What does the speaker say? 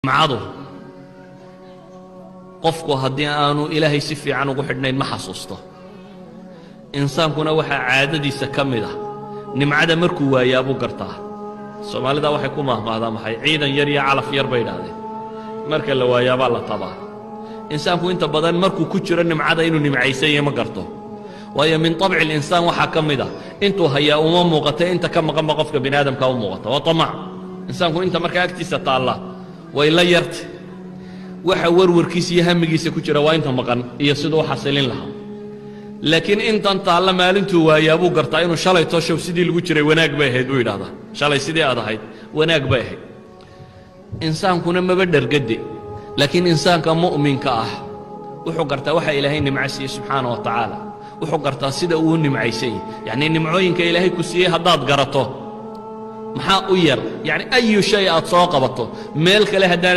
Nimcadu qofku haddii aanu Ilaahay si fiican ugu xidhnayn ma xasuusto. Insaankuna waxaa caadadiisa ka mid ah nimcada markuu waayaa buu gartaa. Soomaalida waxay ku mahmaahdaa maxay? Ciidan yar iyo calaf yar bay idhaahdeen, marka la waayaabaa la tabaa. Insaanku inta badan markuu ku jiro nimcada inuu nimcaysan yahay ma garto, waayo من طبع الإنسان waxaa ka mid ah intuu hayaa uma muuqata, inta ka maqanba qofka bini aadamka u muuqata. Waa tamac. Insaanku inta markaa agtiisa taalla way la yarta. Waxa warwarkiisa iyo hamigiisa ku jira waa inta maqan iyo siduu u xasilin lahaa. Laakiin intan taalla maalintuu waayaa buu gartaa inuu shalay toshow sidii lagu jiray wanaag bay ahayd, buu yidhahdaa. Shalay sidii aad ahayd wanaag bay ahayd. Insaankuna maba dhergade, laakiin insaanka mu'minka ah wuxuu gartaa waxa Ilaahay nimco siiyey subxaana wa tacaala. Wuxuu gartaa sida uu nimcaysay, yacnii nimcooyinka Ilaahay ku siiyey haddaad garato, maxaa u yar? Yacni أي شيء aad soo qabato meel kale haddaan